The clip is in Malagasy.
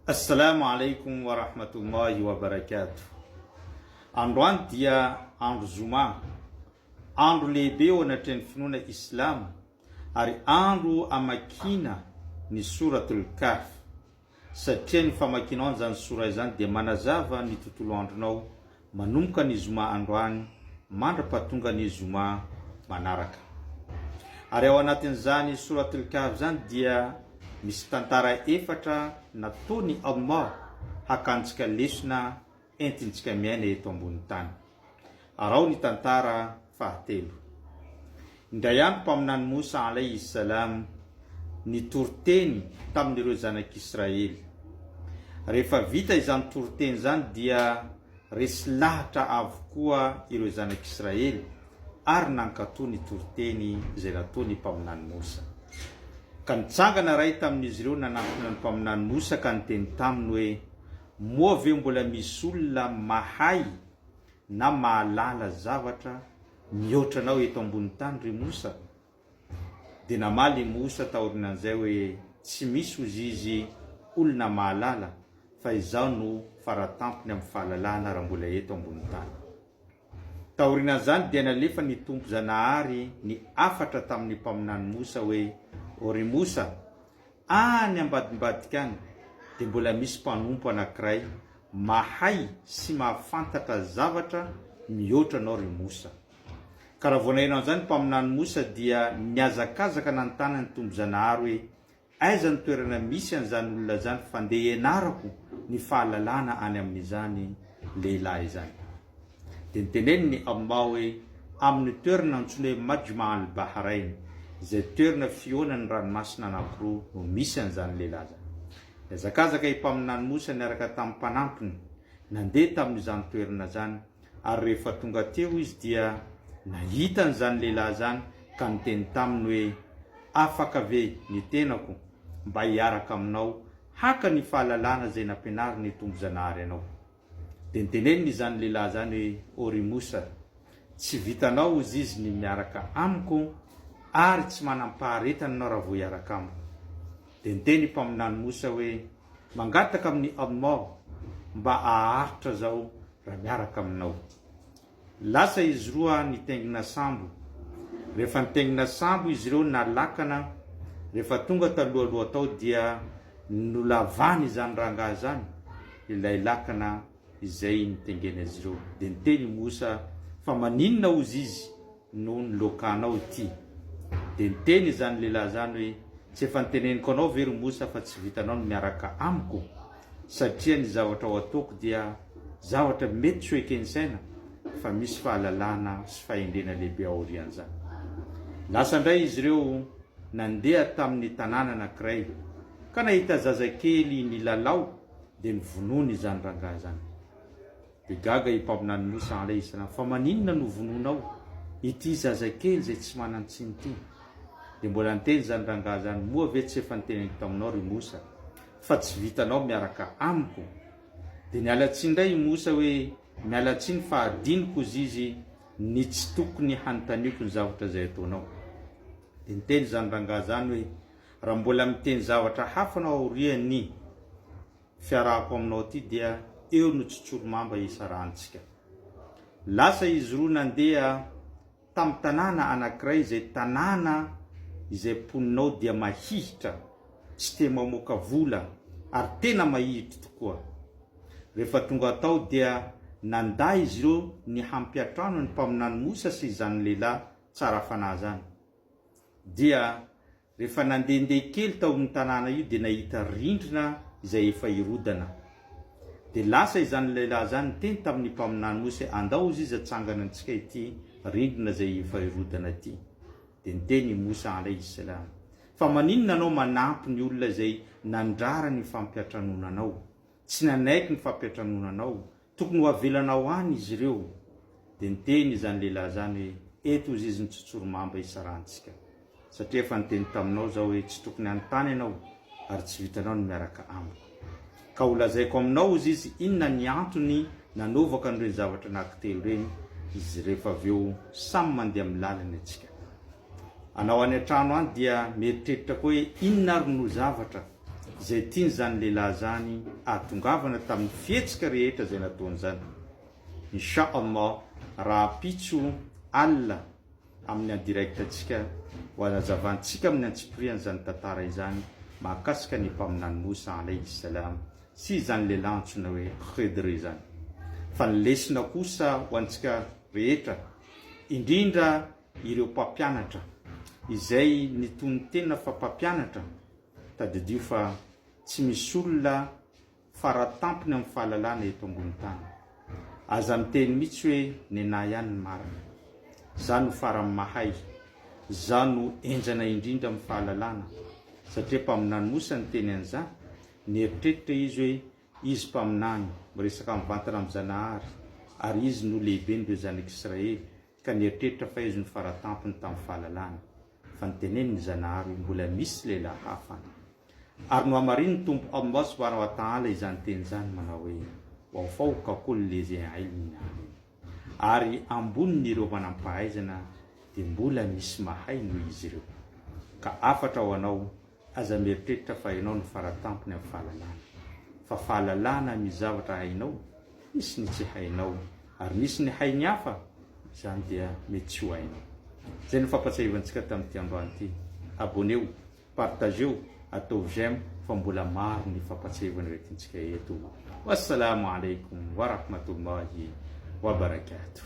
Assalamu alaikum wa rahmatullahi wa barakatuh. Androany dia andro zoma, andro lehibe eo anatrehan'ny finoana Islam ary andro amakiana ny Souratul Kahf. Satria ny famakianao an'izany Sourah izany dia manazava ny tontolo andronao manomboka ny zoma androany mandra-pahatonga ny zoma manaraka. Ary ao anatin'izany Souratul Kahf izany dia misy tantara efatra nataon'i Allah hakantsika lesona entintsika miaina eto ambony tany. Araho ny tantara fahatelo. Indray andro Mpaminany Mosa alaihi salam nitory teny tamin'ireo zanak'Israely. Rehefa vita izany toriteny izany dia resy lahatra avokoa ireo zanak'Israely ary nankatò ny toriteny izay nataon'ny Mpaminany Mosa. Ka nitsangana iray tamin'izy ireo nanantona ny Mpaminany Mosa ka niteny taminy hoe, Moa ve mbola misy olona mahay na mahalala zavatra mihoatra anao eto ambony tany ry Mosa? Dia namaly i Mosa taorianan'izay hoe, Tsy misy hozy izy olona mahalala fa izaho no faratampony amin'ny fahalalana raha mbola eto ambony tany. Taorianan'izany dia nalefan'ny Tompo Zanahary ny hafatra tamin'ny Mpaminany Mosa hoe, Ô ry Mosa! Any ambadimbadika any dia mbola misy mpanompo anankiray mahay sy mahafantatra zavatra mihoatra anao ry Mosa. Ka raha vao naheno an'izany ny mpaminany Mosa dia nihazakazaka nanontany an'i Tompo Zanahary hoe, Aiza ny toerana misy an'izany olona izany fa ndeha hianarako ny fahalalana any amin'izany lehilahy izany. Dia niteneniny Allah hoe, Amin'ny toerana antsoina hoe Majma al-Bahrain, izay toerana fihaonan'ny ranomasina anankiroa no misy an'izany lehilahy izany. Nihazakazaka i Mpaminany Mosa niaraka tamin'ny mpanampiny, nandeha tamin'izany toerana izany, ary rehefa tonga teo izy dia nahita an'izany lehilahy izany ka niteny taminy hoe, Afaka ve ny tenako mba hiaraka aminao haka ny fahalalana izay nampianarin'ny Tompo Zanahary anao? Dia niteneniny izany lehilahy izany hoe, Ô ry Mosa, tsy vitanao hozy izy ny miaraka amiko ary tsy manam-paharetana ianao raha vao hiaraka amiko. Dia niteny i Mpaminany Mosa hoe, Mangataka amin'i Allah mba haharitra zaho raha miaraka aminao. Lasa izy roa nitaingina sambo. Rehefa nitaingina sambo izy ireo nalakana, rehefa tonga talohaloha tao dia nolavany izany rangahy izany ilay lakana izay nitaingena izy ireo. Dia niteny i Mosa fa maninona hozy izy no niloakanao ity? Dia niteny izany lehilahy izany hoe, tsy efa niteneniko anao ve ry Mosa fa tsy vitanao ny miaraka amiko? Satria ny zavatra ho ataoko dia zavatra mety tsy ho eken'ny saina fa misy fahalalana sy fahendrena lehibe aorian'izany. Lasa indray izy ireo nandeha tamin'ny tanàna anankiray ka nahita zazakely nilalao dia novonoiny izany rangahy izany. Dia gaga i Mpaminany Mosa alaihi salam fa maninona no vonoinao ity zazakely izay tsy manan-tsiny ity? Dia mbola niteny izany rangahy izany, moa ve tsy efa niteneniko taminao ry Mosa fa tsy vitanao miaraka amiko? Dia niala tsiny indray i Mosa hoe, miala tsiny fa adinoko ozizy ny tsy tokony hanontaniako ny zavatra izay ataonao. Dia niteny izany rangahy izany hoe, raha mbola miteny zavatra hafa anao aorian'ny fiarahako aminao ity dia eo no tsotsorimamba hisarahantsika. Lasa izy roa nandeha tamin'ny tanàna anankiray izay tanàna izay mponina ao dia mahihitra, tsy te mamoaka vola ary tena mahihitry tokoa. Rehefa tonga tao dia nandà izy ireo ny hampiantrano ny mpaminany Mosa sy izany lehilahy tsara fanahy izany. Dia Rehefa nandehandeha kely tao amin'ny tanàna io dia nahita rindrina izay efa hirodana. Dia lasa izany lehilahy izany niteny tamin'ny mpaminany Mosy hoe, Andao hozy izy atsangana antsika ity rindrina izay efa hirodana ity. Dia niteny i Mosa alaihi salam, Fa maninona anao manampy ny olona izay nandrara ny fampiantranoana anao? Tsy nanaiky ny fampiantranoana anao, Tokony ho avelanao any izy ireo. Dia niteny izany lehilahy izany hoe, Eto hozy izy ny tsotsorimamba hisarantsika. Satria efa niteny taminao zaho hoe tsy tokony hanontany ianao ary tsy vitanao ny miaraka amiko. Ka ho lazaiko aminao hozy izy inona ny antony nanaovako an'ireny zavatra anankitelo ireny izy rehefa avy eo samy mandeha amin'ny lalany antsika. Anao any an-trano any dia mieritreritra koa hoe inona ary no zavatra. Izay tian'izany lehilahy izany ahatongavana tamin'ny fihetsika rehetra izay nataony izany. Insha Allah rahampitso alina amin'ny en direct antsika ho hanazavantsika amin'ny antsipiriany izany tantara izany mahakasika ny Mpaminany Moussa alayhi salam sy izany lehilahy antsoina hoe Khidr izany. Fa ny lesona kosa ho antsika rehetra indrindra ireo mpampianatra izay nitonon-tena fa mpampianatra, tadidio fa tsy misy olona faratampony amin'ny fahalalana eto ambony tany. Aza miteny mihitsy hoe nenah ihany ny marina. Za no farany mahay. Za no henjana indrindra amin'ny fahalalana. Satria Mpaminany Mosa niteny an'izany, nieritreritra izy hoe izy mpaminany, miresaka mivantana amin'i Zanahary, ary izy no lehiben'ireo zanak'Israely, ka nieritreritra fa izy no faratampony tamin'ny fahalalana. Fa niteneniny Zanahary hoe mbola misy lehilahy hafa any. Ary nohamarinin'ny Tompo Allah subhanahu wa ta'ala izany teny izany manao hoe, Wa fawqa kulli zi ilmin alim. Ary ambonin'ireo manampahaizana dia mbola misy mahay noho izy ireo. Ka hafatra ho anao, aza mieritreritra fa ianao no faratampony amin'ny fahalalana. Fa fahalalana misy zavatra hainao, misy ny tsy hainao, ary misy ny hain'ny hafa, izany dia mety tsy ho hainao. Izay no fampatsiahivantsika tamin'ity androany ity. Abonnez-o. Partageo, ataovy j'aime fa mbola maro ny fampatsiahivana hoentintsika eto. Wassalamo alaikum warahmatullahi wabarakatuh.